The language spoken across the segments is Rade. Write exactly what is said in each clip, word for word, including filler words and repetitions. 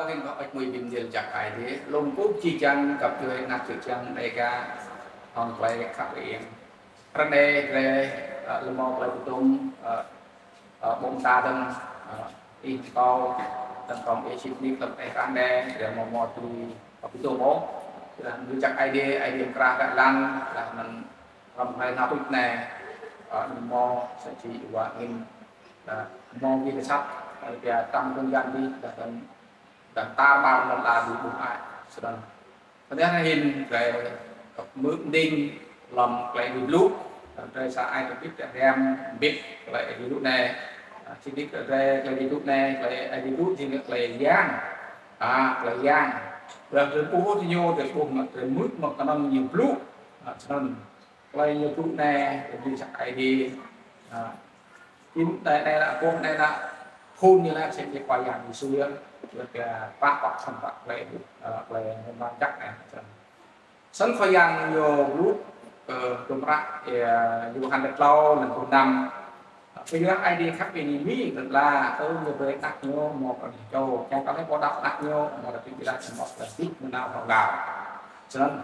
Ơ, hĭn kơ ăt mui bi mdĭl jăk Aê Diê, lŏ kkuh jih jang găp djuê anak čư̆ čhiăng Đêga, hŏng klei khăp êng. Ară anei drei, ơ, lŏ mâo klei bi tuôm, ơ, ơ, ƀuôn ta dơ̆ng, ơ, ih kâo, dơ̆ng kâo ih sĭt nik lăm eh ară anei, drei mâo mâo tui, ơ, bi tuôm ôh. Dah mdĭl jăk Aê Diê, Aê Diê mkra dah lăng, dah anăn hlăm hlei nao tuč anei, ơ, mâo sa čô wa ngĭn, dah mâo bi ksăp, ơ, pia tăng kông gan dih, dah anăn dah tar ƀar lăn ala dih ƀuh ai. Snăn. Snăn hĭn drei kăp mơ̆ng mđing hlăm klei bi blŭ, drei sa ai kơ bĭt, drei hriăm bĭt klei bi blŭ anei. Ơ, sĭt nik drei klei bi blŭ anei, klei bi blŭ jing klei yang. Ơ, klei yang. Dah drei ƀuh ñu, drei ƀuh mă, drei mưč mă knŏng ñu blŭ. Ơ, snăn. Klei ñu blŭ anei, klei bi jăk Aê Diê. Ơ, Jing anei, anei lah, ƀuh anei lah, phŭn ñu lah, sĭt nik Khua Yang Yêsu yơh, leh kơ pă pă săm pă klei, ơ, klei mơ̆ng jăk anei. Snăn Khua Yang ñu blŭ kơ hdruôm hră, ơ, Yôhan dua tlâo, lăn pluh năm. Kyuadah Aê Diê khăp êngiê mĭn lăn ala, tơl ñu brei anak ñu mâo klei čô, čiăng kơ hlei pô đăo anak ñu, amâodah bi êdah, mâo klei hdĭp nanao hlŏng lar. Snăn,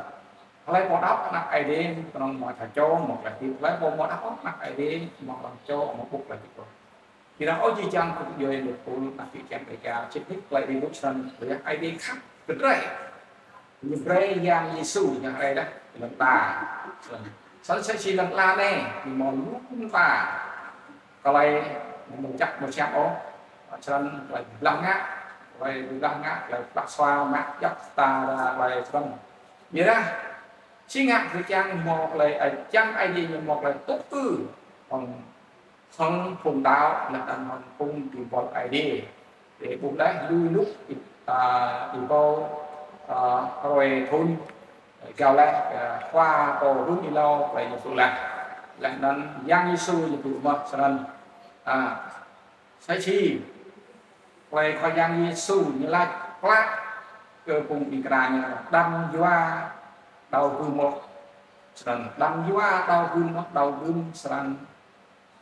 hlei pô đăo anak Aê Diê, knŏng mâo sa čô, mâo klei hdĭp. Hlei pô amâo đăo anak Aê Diê, amâo mâo sa čô, amâo ƀuh klei hdĭp ôh. Kyuadah ơ jih jang găp djuê êpul, anak čư̆ čhiăng Đêga, sĭt nik klei bi blŭ snăn, kyuadah Aê Diê khăp kơ drei. Ñu brei Yang Yêsu, ñu brei dah, lăn ala. Snăn msĕ si lăn ala anei, ñu mâo lu mta klei amâo jăk amâo siam ôh. Snăn klei blah ngă, klei blah ngă, klei blah sua, mă djăp ta ra klei snăn. Ƀiădah, si ngă drei čiăng mâo klei, ơ, čiăng Aê Diê ñu mâo klei tŭ ư hŏng, hŏng phung đăo, leh anăn hŏng phung dĭng buăl Aê Diê. Drei ƀuh leh lu lu, ơ, êbâo, ơ, hruê thŭn, êgao leh, ơ, khua pô hưn êlâo klei ñu blŭ leh. Leh anăn Yang Yêsu ñu blŭ mơh snăn. Ơ, Msĕ si klei Khua Yang Yêsu ñu lač klă kơ phung ƀĭng kna ñu, đăm yua đao gưm ôh. Snăn đăm yua đao gưm ôh, đao gưm srăng,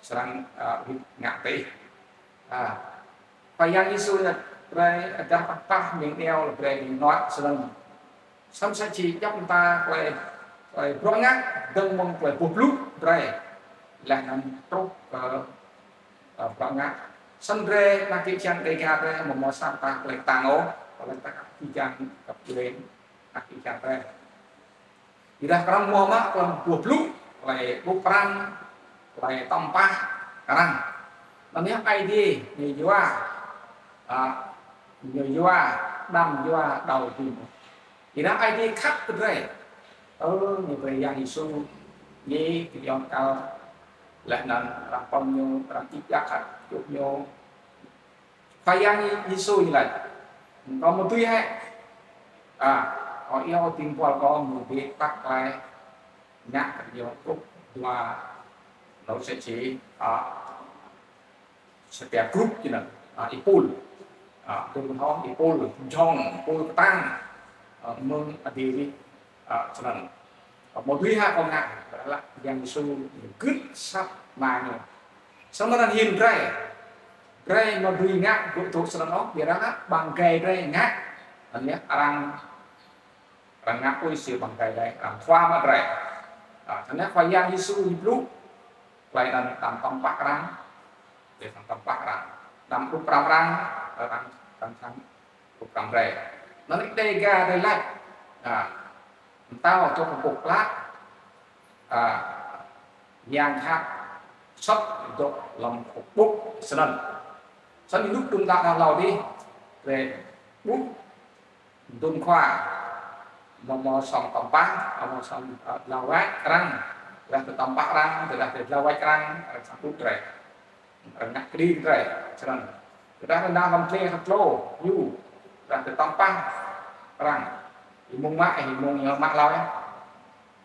srăng, ơ, wĭt ngă ti. Ơ, Khua Yang Yêsu ñu brei êdah pah mĭn neo leh brei bi nuă snăn. Snăn msĕ si djăp mta klei, klei bruă ngă, dơ̆ng mơ̆ng klei boh blŭ drei. Leh anăn truh kơ, ơ, bruă ngă. Snăn drei anak čư̆ čhiăng Đêga drei amâo mâo sa mta klei ktang ôh, klei ktang jih jang găp djuê anak čư̆ čhiăng drei. Ƀiădah knŏng mâo mă klei boh blŭ, klei ƀuh prăng, klei tăm pah arăng. Anăn yơh Aê Diê ñu yua, ơ, ñu yua, đăm yua đao gưm. Ƀiădah Aê Diê khăp kơ drei. Ơ, ñu brei Yang Yêsu, ñu kyua kal, leh anăn arăng pŏng ñu, arăng čĭp jăk, čuh ñu. Khua Yang Yêsu ñu lač: Kâo amâo dưi hĕ, ơ, kâo iêu dĭng buăl kâo amâo bi tăk klei ngă kơ ñu krup dua nô sĕ si, ơ, Setiap grup jing anăn, ơ, êpul. Ơ, tui mơ̆ng hŏng êpul jhŏng, êpul ktang, ơ, mơ̆ng adiê, ơ, snăn. Ơ, amâo dưi hă kâo ngă, leh Yang Yêsu gưt asăp ama ñu. Snăn mơh anăn hĭn drei. Drei amâo dưi ngă gŭ tŭ snăn ôh, ƀiădah ƀăng gai drei ngă. Anăn yơh arăng, arăng ngă ui si ƀăng gai drei, arăng khua mă drei. Ơ, snăn yơh Khua Yang Yêsu ñu blŭ. Klei anăn đăm tăm pah arăng, drei srăng tăm pah arăng. Đăm đup prăm arăng, arăng, arăng srăng đup prăm drei. Anăn Đêga drei lač, ơ, mtao dôk kkuh klă, ơ, yang jhat sĭt dôk hlăm kkuh ƀŭk snăn. Snăn ênuk đưm đă hlâo dih, drei ƀuh dŭm khua, amâo mâo sŏng tăm pah, amâo mâo sŏng, ơ, dlao wač arăng, tơdah drei tăm pah arăng, tơdah drei dlao wač arăng, arăng srăng đup drei. Arăng ngă kđi drei, snăn. Tơdah drei nao hlăm dliê hlăm tlô, ñu, tơdah drei tăm pah arăng, êmông mă, êmông ñu mă hlâo yơh.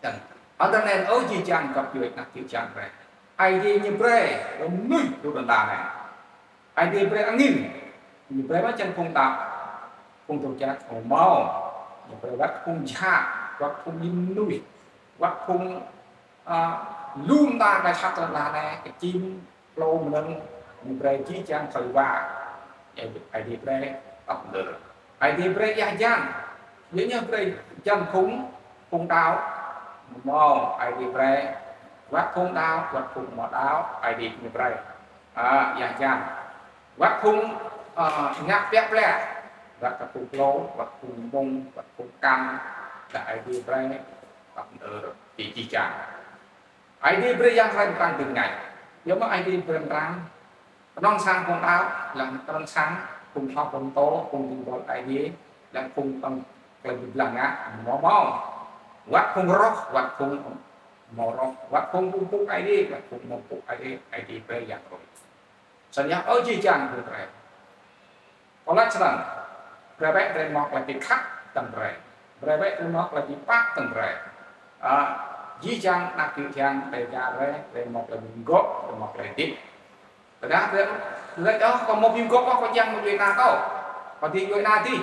Snăn. Anăn anei ơ jih jang găp djuê anak čư̆ čhiăng drei. Aê Diê ñu brei, kơ mnuih dôk lăn ala anei. Aê Diê brei angĭn, ñu brei mă čiăng phung đăo, phung doh jăk, amâo mâo, ñu brei wăt phung jhat, wăt phung mnuih, wăt phung, ơ, lu mta klei jhat lăn ala anei, kčĭm, tlô mnơ̆ng, ñu brei jih jang thâo wa, Aê Diê brei tăp mđơr. Aê Diê brei êa hjan. Yơh ñu brei jan phung, phung đăo. Mâo Aê Diê brei. Wăt phung đăo, wăt phung amâo đăo, Aê Diê ñu brei. A, êa hjan. Wăt phung, a, ngă pliă pliă. Wăt kơ phung hlô, wăt phung mông, wăt phung kăn. Dah Aê Diê brei. Wăt mdơr ti jih jang. Aê Diê brei yang hrăm prang dơ̆ng ngă. Yơh mâo Aê Diê brei prang. Knŏng sang phung đăo, leh knŏng sang phung thâo phung tô, phung dĭng buăl Aê Diê, leh phung tŏng klei bi blah ngă, mâo mâo. Wăt phung roh, wăt phung mâo roh, wăt phung mpŭ Aê Diê, wăt phung mâo mpŭ Aê Diê, Aê Diê brei yang hruê. Snăn yơh, ơ jih jang phung drei. Kâo lač snăn, brei bĕ drei mâo klei bi khăp hdơ̆ng drei. Brei bĕ drei mâo klei bi pap hdơ̆ng drei. A, jih jang anak jih jang Dêga drei, drei mâo klei bi mguôp, drei mâo klei hdĭp. Tơdah drei lač ôh, kâo amâo bi mguôp ôh, kâo čiăng mâo djuê ana kâo. Kâo dê djuê ana dih.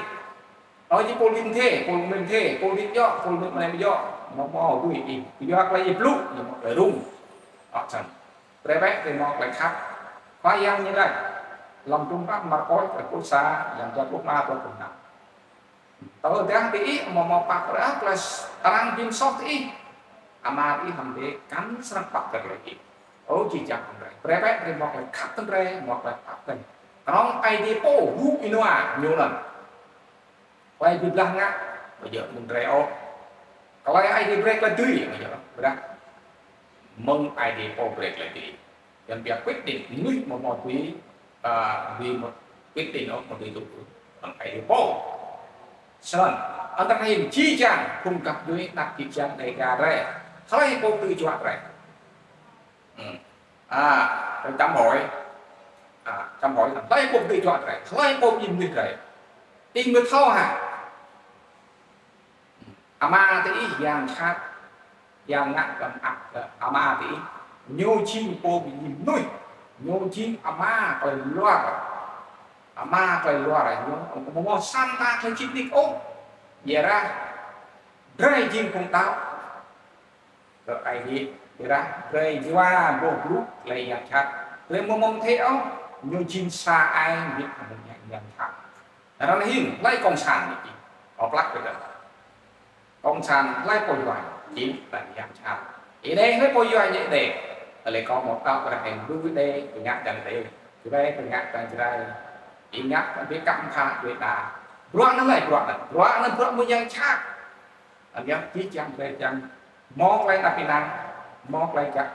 Ơ, jing pôl hdĭp mdê, pôl mĭn mdê, pôl hdĭp djŏ, pôl hdĭp mnei djŏ. Amâo mâo dui ih. Kyua klei ih blŭ, ñu mâo klei rŭng. Ơ, snăn. Brei bĕ drei mâo klei khăp. Khua Yang ñu lač. Hlăm hdruôm hră Markôs, kdrêč pluh sa, êlan dua pluh êma, dua pluh năm. Tơdah diih amâo mâo pap brei klei arăng bi msoh diih, Ama diih hlăm adiê kăn srăng pap brei kơ diih. Ơ jih jang phung drei. Brei bĕ drei mâo klei khăp hdơ̆ng drei, mâo klei pap hdơ̆ng. Knŏng Aê Diê pô, huĭ ênua, ñu anăn. Klei bi blah ngă, amâo djŏ mơ̆ng drei ôh. Klei Aê Diê brei klei dưi, amâo djŏ, ƀiădah mơ̆ng Aê Diê pô brei klei dưi. Yang pia quyết định, mnuih amâo mâo dưi, a, dưi mâo quyết định ôh, amâo dưi tŭ, mơ̆ng Aê Diê pô. Snăn, anăn hĭn jih jang, phung găp djuê, anak jih jang Dêga drei. Hlei pô dưi juă drei. Hmm. A, čăm hỏi. A, čăm hỏi, hlei pô dưi juă drei, hlei pô jing mnuih drei. Ih mâo thâo hă? Ama diih yang jhat, yang ngă klei mơak kơ ama diih. Ñu jing pô bi mnuih, ñu jing ama klei luar. Ama klei luar ñu, amâo mâo sa mta klei čĭt nik ôh. Ƀiădah drei jing phung đăo kơ Aê Diê, ƀiădah drei yua boh blŭ klei yang jhat. Drei amâo mâo mdê ôh, ñu jing sa ai mbĭt hŏng yang jhat. Arăng hĭn, hlei cộng sản ñu jing. Kâo plăk kơ drei. Cộng sản hlei pô yua, jing klei yang jhat. Êđê hlei pô yua ñu êđê. Hlei kâo mâo đăo kơ drei hĭn đru êđê, bi ngă hdơ̆ng êđê. Jrai bi ngă hdơ̆ng Jrai. Bi ngă bi kăm pha djuê ana. Bruă anăn hlei bruă anăn. Bruă anăn bruă mơ̆ng yang jhat. Anăn yơh, jih jang drei čiăng mâo klei êđăp ênang, mâo klei găk,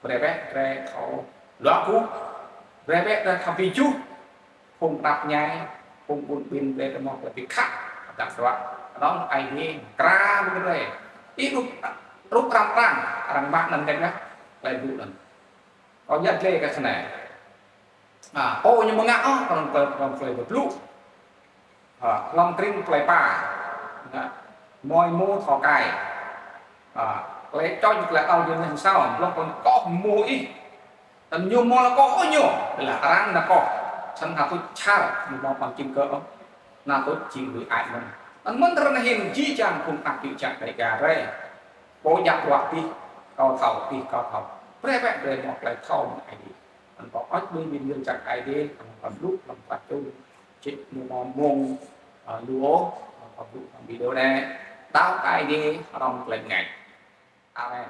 brei bĕ drei thâo luă gŭ, brei bĕ drei thâo bi juh, phung knap mñai, phung ƀun ƀin drei drei mâo klei bi khăp, hdơ̆ng bruă, knŏng Aê Diê mkra mơ̆ng drei. Ih rup, rup arăng prăng, arăng mă anăn dơ̆ng yơh, klei blŭ anăn. Kâo yăl dliê kơ snei. A, pô ñu amâo ngă ôh, knŏng klei, knŏng klei bi blŭ. A, hlăm krĭng plei pla. Ngă. Mâo êmô thâo kai. A, klei čŏng klei ao djuê anei msao, blŏng knŏng kơ êmô ih. Anăn ñu amâo lŏ kơ ôh ñu, leh arăng lŏ kơ. Snăn hă tuč čhar, ñu amâo păn čĭng kơ ôh. Anăn tuč čĭng lui ai mơ̆n. Anăn mơ̆ng anăn hĭn jih jang phung anak čô čar Dêga drei. Pô djăp bruă dih, kâo thâo, dih kâo thâo. Brei bĕ drei mâo klei thâo mơ̆ng Aê Diê. Anăn kâo ăt bi bi mjưh čăk Aê Diê, anăn kâo blŭ, anăn kâo čŭn, čĭt ñu mâo mông, a, lu ôh, anăn kâo blŭ, anăn video anei. Đăo Aê Diê, hrăm klei ngă. Amen.